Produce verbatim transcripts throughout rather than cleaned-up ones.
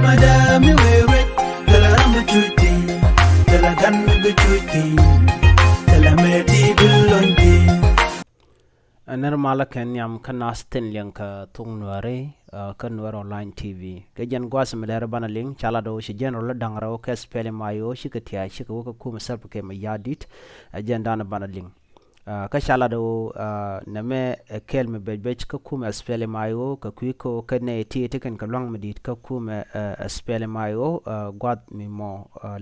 Ada mi wee wet, thilɛ ram mi cuc thi̱n, thilɛ gan mi bi cuc thi̱n, thilɛ mëë ti bi lony thi̱n. Ɛ nɛr malä kɛ nhiam kä nath tin liɛŋ kä thok Nuääri, kä Nuer Online T V. Kɛ jɛn gua̱a̱th mi lɛr banɛ liŋ, ca lat ɣöö ci General da̱ŋ rɛw kɛ SPLM-IO cikɛ thia̱a̱c cikɛ wä kä kumɛ Salva Kiir Mayardit, ɛ jɛn danɛ banɛ liŋ. Kä ca lat ɣöö nɛmɛ ɛ kɛl mi bɛc bɛc kä kumɛ SPLM-IO kɛ kui̱ kä ɣöö kɛ nɛy ti ti kɛn kɛ lua̱ŋ mi di̱i̱t kä kumɛ SPLM-IO gua̱th mi mɔ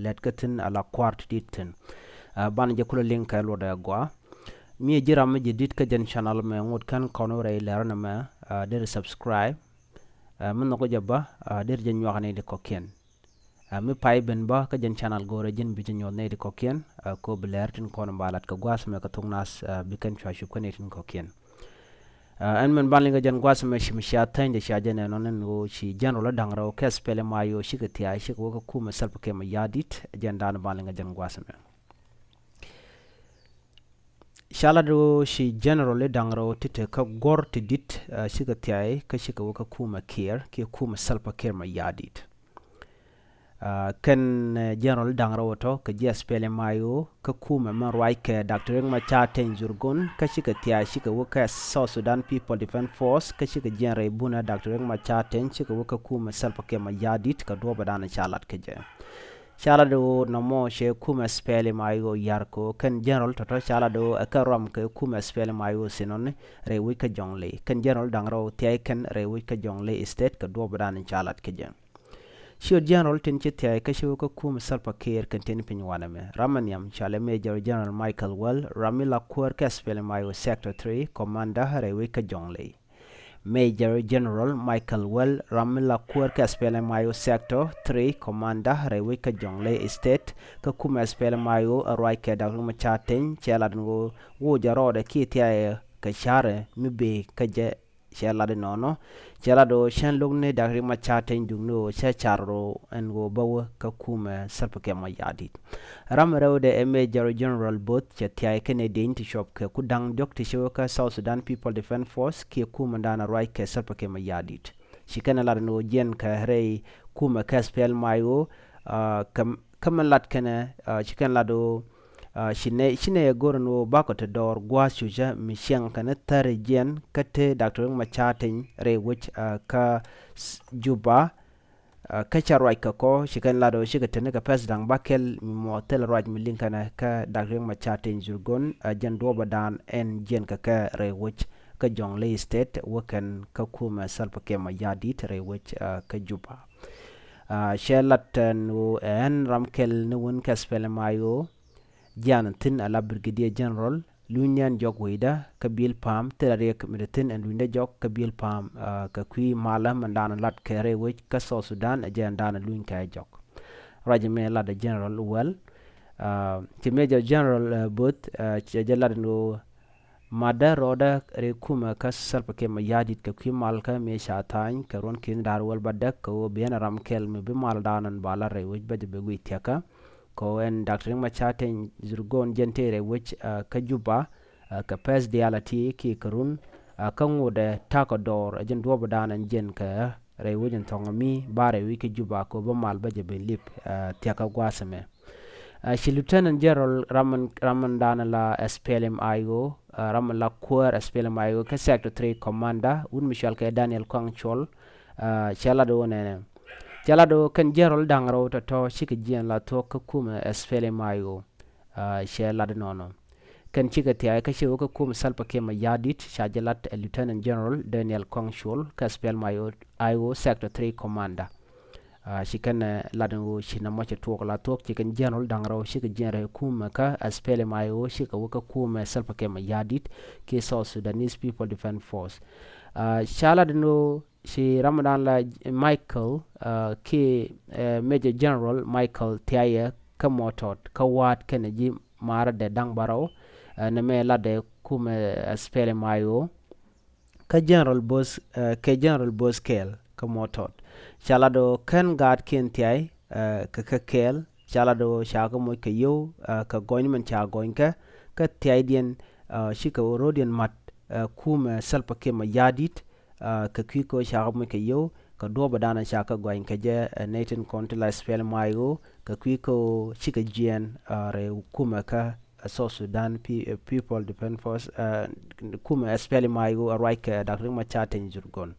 lɛt kä thi̱n ala kua̱r ti di̱t thi̱n. Banɛ jɛ kulɛ liŋ kɛ luɔtdɛ gɔaa. Mi ɛ ji̱ ram mi ji̱ di̱t kä jɛn channel mɛ ŋot kɛn kɔn wä rɛy lɛr nɛmɛ, deri subscribe. Mi nhɔk jɛ bä, deri jɛ nyuak nɛy ti kɔ̱kiɛn. Mi pay ben bä kä jɛn channel go̱o̱rɛ ji̱n bi jɛ nyuɔth nɛy ti kɔ̱kiɛn, ko bi lɛr tin kɔn ba lat kɛ gua̱a̱th mɛ kɛ thok nath, bi kɛn cua cup kä nɛy tin kɔ̱kiɛn. Ɛn mɛn ban liŋ kɛ jɛn gua̱a̱th mɛ ci mi cia thäny jɛ cia jɛ nɛn nɔn ɛn ɣöö ci General da̱ŋ rɛw kɛ SPLM-IO cikɛ thia̱a̱c cikɛ wä kä kumɛ Salva Kiir Mayardit, jɛn danɛ ban liŋ kɛ jɛn gua̱a̱th mɛ. Ca lat ɣöö ci General da̱ŋ rɛw ti te kä guɔ̱r ti di̱t, cikɛ thia̱a̱c kä cikɛ wä kä kumɛ Kiir kiɛ kumɛ Salva Kiir Mayardit. Kɛn General da̱ŋ rɛw tɔ kɛ ji̱ SPLM-IO kä kumɛ mɛn ruac kɛ Doctor Riek Machar Teny Dhurgon kä cikɛ thia̱a̱c cikɛ wä kä South Sudan People Defense Force kä cikɛ jiɛn rɛy bunɛ Doctor Riek Machar Teny cikɛ wä kä kumɛ Salva Kiir Mayardit kɛ duɔ̱ɔ̱pɛ danɛ ca lat kä jɛ. Ca lat ɣöö nɔmɔ cɛ kumɛ SPLM-IO yar kɛ ɣöö kɛn General tɔ̱tɔ̱ ca lat ɣöö ɛ kɛ ruam kɛ kumɛ SPLM-IO thin nɔni rɛy wec kä Jonglei. Kɛn General da̱ŋ rɛw thia̱a̱c kɛn rɛy wec kä Jonglei State kɛ duɔ̱ɔ̱pɛ danɛ ca lat kä jɛ. Ciöt General tin ci thia̱a̱c kä ci wä kä kumɛ Salva Kiir kɛn tin piny wanɛ mɛ. Ram mi nhiam cɔalɛ Major General Michael Well, ram mi la kuäär kä SPLM-IO Sector three Commander rɛy wec kä Jonglei. Major General Michael Well, ram mi la kuäär kä SPLM-IO Sector three Commander rɛy wec kä Jonglei State, kä kumɛ SPLM-IO ɛ ruac kɛ Doctor Riek Machar Teny, cɛ lat ɛn ɣöö wä jɛ rɔɔdɛ kiɛ thia̱a̱cɛ kɛ ca̱rɛ mi bëë kä jɛ, cɛ lat inɔnɔ. Cɛ lat ɣöö cɛn lo̱k ni Doctor Riek Machar Teny Dhurgon ni ɣöö cɛ car rɔ ɛn ɣöö bä wä kä kumɛ Salva Kiir Mayardit. Ram rɛwdɛ ɛ Major General Booth cɛ thia̱a̱c kɛnɛ deny ti cuɔp kɛ ku da̱ŋ diɔ̱k ti ci wä kä South Sudan People Defense Force kiɛ kumɛ danɛ ruac kɛ Salva Kiir Mayardit. Ci kɛn ɛ lat ni ɣöö jiɛn kɛ rɛy kumɛ kɛ SPLM-IO, kä mɛn lat kɛnɛ, ci kɛn lat ɣöö ci nɛ ci nɛ ɛ go̱r ni ɣöö bakɔ ti dɔɔr gua̱a̱th cucä mi ciɛŋ kɛn thäri jiɛn kä te Doctor Riek Machar Teny rɛy wec kä Juba. Kä ca ruac kɛ kɔ ci kɛn lat ɣöö cikɛ te ni kɛ pɛs da̱ŋ bakɛl mi mɔ thil ruac mi liŋ kɛnɛ kä Doctor Riek Machar Teny Dhurgon, jɛn duɔ̱ɔ̱pɛ dan ɛn jiɛn kɛ kɛ rɛy wec kä Jonglei State wä kɛn kä kumɛ Salva Kiir Mayardit rɛy wec kä Juba. Cɛ lat ɛn ɣöö ɛn ram kɛl ni wun kɛ SPLM-IO jian thi̱n ala Brigadier General luny ni ɛn jɔk wecdä kä Bill Pam thil a riɛk mi te thi̱n ɛn lunydä jɔk kä Bill Pam kɛ kui̱ malä mɛn danɛ lat kɛ rɛy wec kä South Sudan ɛ jɛ ɛn danɛ luny kɛ jɔk. Ruac mɛ lat ɛ General Well, ci Major General Booth cɛ jɛ lat ɛn ɣöö matdä rɔɔdä rɛy kumɛ kä Salva Kiir Mayardit kɛ kui̱ malkä mëë ca tha̱a̱ny kɛ ruɔ̱n ki̱n da̱r wäl bädäk kɛ ɣöö bi ɛn ram kɛl mi bi mal danɔn ba lat rɛy wec bä jɛ bi guic thia̱kä. Kɛ ɣöö ɛn Doctor Riek Machar Teny Dhurgon jɛn tëë rɛy wec kä Juba kɛ pɛs diaal a ti kiɛ kɛ run kä ŋotdɛ ta̱kɔ dɔɔr ɛ jɛn duɔ̱ɔ̱pɛ danɛ ɛn jiɛn kɛ rɛy wec in thɔŋ mi ba rɛy wec kä Juba kɛ ɣöö bä mal bä jɛ bi lip thia̱kä gua̱a̱th ɛmɛ. Ci Lieutenant General ram in danɛ la SPLM-IO, ram in la kuäär SPLM-IO kä Sector three Commander wut mi cɔal kɛ Daniel Kuang Chol, cɛ lat ɣöö nɛnɛ. Cɛ lat ɣöö kɛn General da̱ŋ rɛw tɔ̱tɔ̱ cikɛ jiɛn la thuɔ̱k kä kumɛ SPLM-IO. Cɛ lat inɔnɔ. Kɛn cikɛ thia̱a̱c kä ci wä kä kumɛ Salva Kiir Mayardit ca jɛ lat ɛ Lieutenant General Daniel Kuang Chol kä SPLM-IO Sector three Commander. Ci kɛn lat in ɣöö ci nɔmɔ cɛ tuɔɔk la thuɔ̱k ci kɛn General da̱ŋ rɛw cikɛ jiɛn rɛy kumɛ kä SPLM-IO cikɛ wä kä kumɛ Salva Kiir Mayardit kiɛ South Sudanese People Defense Force. Ca lat in ɣöö ci ram in dan la Michael kiɛ Major General Michael thia̱a̱cɛ kä Mɔtɔt kä wa̱a̱t kɛnɛ ji̱ marädɛ da̱ŋ bärɔw. Nɛmɛ latdɛ kumɛ SPLM-IO kä General Booth, kɛ General Booth kɛɛl kä Mɔtɔt. Ca lat ɣöö kɛn gaatkiɛn thia̱a̱c kɛ kɛ kɛɛl, ca lat ɣöö ca kɛ moc kɛ yio̱w kɛ gɔny mɛn ca gɔny kɛ kä thia̱a̱cdiɛn cikɛ ro̱diɛn ma̱t kumɛ Salva Kiir Mayardit kɛ kui̱ kɛ ɣöö ca kɛ moc kɛ yio̱w. kɛ duɔ̱ɔ̱p ɛ da̱a̱n ca kɛ gɔany kɛ jɛ, ɛ nɛy tin kɔn ti la SPLM-IO kɛ kui̱ kä ɣöö cikɛ jiɛɛn, ɛ, rɛy kumɛ kä, ɛ, South Sudan Pe-, ɛ, People Defense Force, ɛ, kumɛ SPLM-IO ɛ ruac kɛ Doctor Riek Machar Teny Dhurgon.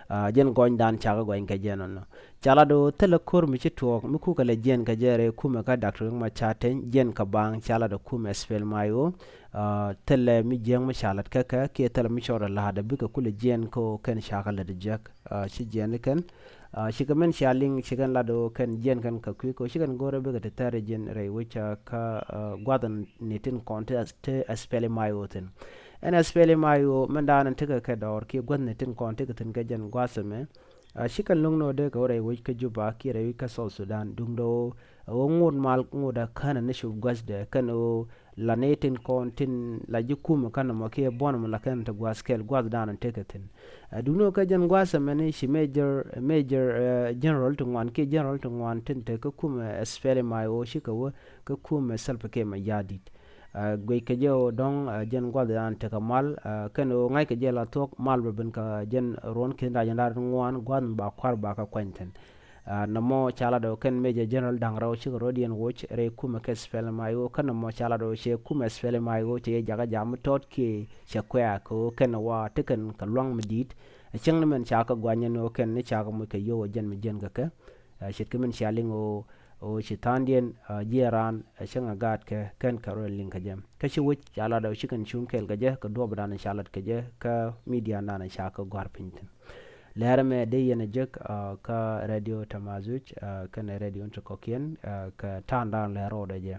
Ɛ, jɛn gɔnydan ca kɛ gɔany kɛ jɛ nɔnɔ. Ca lat ɣöö thilɛ ko̱r mi ci tuɔɔk mi kukɛ lɛ jiɛɛn kɛ jɛ rɛy kumɛ kä Doctor Riek Machar Teny, jiɛɛn kɛ baaŋ ca lat ɛ kumɛ SPLM-IO. Ɛ, thilɛ mi jiääk mi ca lat kä kɛ kiɛ thilɛ mi cɔɔdɛ la̱a̱dɛ bikɛ kulɛ jiɛɛn kä ɣöö kɛn ca kɛ lät jiäk. Ɛ, ci jiɛɛn kɛn, ɛ, cikɛ min cia liŋ ci kɛn lat ɣöö kɛn jiɛɛn kɛn kɛ kui̱ kɛ ɣöö ci kɛn go̱rɛ bikɛ ti thɛr jiɛn rɛy wec, ɛ, kä, ɛ, gua̱th ni tin kɔn ti, ti SPLM-IO thi̱n. Ɛn SPLM-IO mɛn da̱a̱n tekɛ kɛ dɔɔr kiɛ gua̱th ni tin kɔn tekɛ thi̱n kɛ jɛn gua̱th ɛmɛ. Ɛ, ci kɛn lo̱ŋ ni ɣöö dee kɛ wä rɛy wec kä Juba kiɛ rɛy wec kä South Sudan duundɛ ɣöö, ɛ, ɣöö ŋot mal ŋot a känɛ ni cop gua̱thdɛ kɛn ɣöö la ni tin kɔn tin la ji̱ kumɛ känɛ mɔ kiɛ buɔ̱n mɔ la kɛn ti gua̱th kɛl gua̱thdan tekɛ thi̱n. Ɛ, duundɛ ɣöö kɛ jɛn gua̱th ɛmɛni ci Major, Major, ɛ, General ti ŋuan kiɛ General ti ŋuan tin te kä kumɛ SPLM-IO cikɛ wä kä kumɛ Salva Kiir Mayardit. Ɛ, guic kɛ jɛ ɣöö dɔ̱ŋ, ɛ, jɛn gua̱thdan tekɛ mal, ɛ, kɛn ɣöö ŋa̱ckɛ jɛ la thuɔ̱k mal bɛ ben kɛ jɛn ruɔ̱n ki̱n da̱c jɛn da̱r ŋuan gua̱th mi ba kua̱r ba kɛ kuany thi̱n. Ɛ, nɔmɔ ca lat ɣöö kɛn Major General da̱ŋ rɛw cikɛ rɔ̱diɛn woc rɛy kumɛ kɛ SPLM-IO, kɛn nɔmɔ ca lat ɣöö cɛ kumɛ SPLM-IO cɛ jɛ jakä jam mi tɔt kiɛ cɛ kuɛ̈ɛ̈ kɛ ɣöö kɛn wa ti kɛn kɛ lua̱ŋ mi di̱i̱t. Ɛ cäŋ ni mɛn ca kɛ gua̱ny ɛn ɣöö kɛn ni ca kɛ moc kɛ yio̱w ɛ jɛn mi jiɛn kɛ kɛ. Ɛ, ce̱tkɛ min cia liŋ ɣöö, ɣöö ci tha̱a̱ŋdiɛn, ɛ, jiɛɛn raan, ɛ, cäŋ ɛ gaat kɛ kɛn kɛ rɔ̱ liŋ kɛ jɛ. Kä ci wec ca lat ɣöö ci kɛn cuŋ kɛɛl kɛ jɛ kɛ duɔ̱ɔ̱pdan ca lat kɛ jɛ kä midiadan ca kɛ gɔ̱a̱r piny thi̱n. Lɛr ɛmɛ dee yɛn ɛ jek, ɛ, kä Radio Tamazuj, ɛ, kɛnɛ radio ti kɔ̱kiɛn, ɛ, kɛ ta̱a̱ŋdan lɛr rɔɔdɛ jɛ.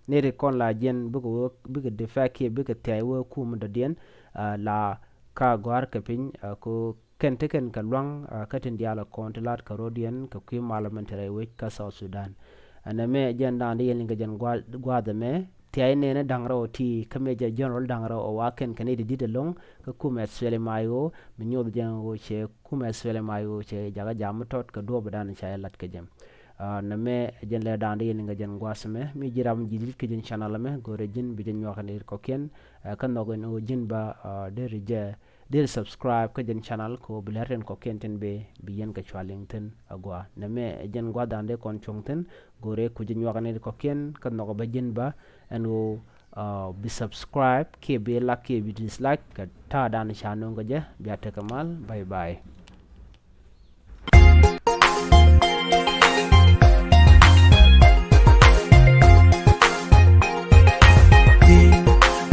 Ni ri kɔn la jiɛn bikɛ wä, bikɛ defect kiɛ bikɛ thia̱y wä kum dɔ̱diɛn, ɛ, la ka gɔ̱a̱r kɛ piny, ɛ, ko kɛn ti kɛn kɛ lua̱ŋ, ɛ, kä tin diaal kɔn ti la̱t kɛ rɔ̱diɛn kɛ kui̱ mal mɛn te rɛy wec kä South Sudan. Ɛn ɛmɛ jɛn da̱a̱n di yɛn liŋ kɛ jɛn gua̱-, gua̱a̱th ɛmɛ thia̱y nɛɛni da̱ŋ rɛw ti kä Major General da̱ŋ rɛw ɛ wa kɛn kɛ nɛy ti di̱t ɛlɔ̱ŋ kä kumɛ SPLM-IO mi nyoth jɛn ɣöö cɛ kumɛ SPLM-IO cɛ jakä jam mi tɔt kɛ duɔ̱ɔ̱pdan ca jɛ lat kɛ jɛ. Ɛ, nɛmɛ jɛn lɛ da̱a̱n di yɛn liŋ kɛ jɛn gua̱a̱th ɛmɛ mi ji̱ ram ji̱ di̱t kɛ jɛn channel ɛmɛ go̱rɛ ji̱n bi jɛ nyuak kɛ nɛy ti kɔ̱kiɛn, ɛ, kä nhɔk ɛn ɣöö ji̱n ba, ɛ, deri jɛ deri subscribe kä jɛn channel kɛ ɣöö bi lɛr tin kɔ̱kiɛn tin bee bi yɛn kɛ cua liŋ thi̱n agua. Nɛmɛ jɛn gua̱thdan dee kɔn cuɔ̱ŋ thi̱n go̱rɛ ku jɛ nyuak ni kɔ̱kiɛn kä nhɔk bä ji̱n bä ɛn ɣöö, ɛ, bi subscribe kiɛ bi like kiɛ bi dislike kɛ ta̱a̱dan ca nööŋ kɛ jɛ bia tekɛ mal. Bye bye.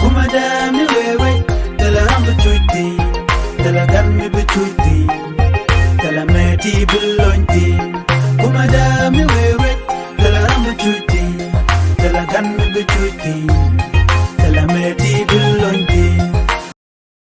Kuma dee mi wee wec, thilɛ ram bi cuc thi̱n, thilɛ gan mi bi cuc thi̱n, thilɛ mɛti bi lony thi̱n. Kuma dee mi wee wec, thilɛ ram bi cuc thi̱n, thilɛ gan mi bi cuc thi̱n.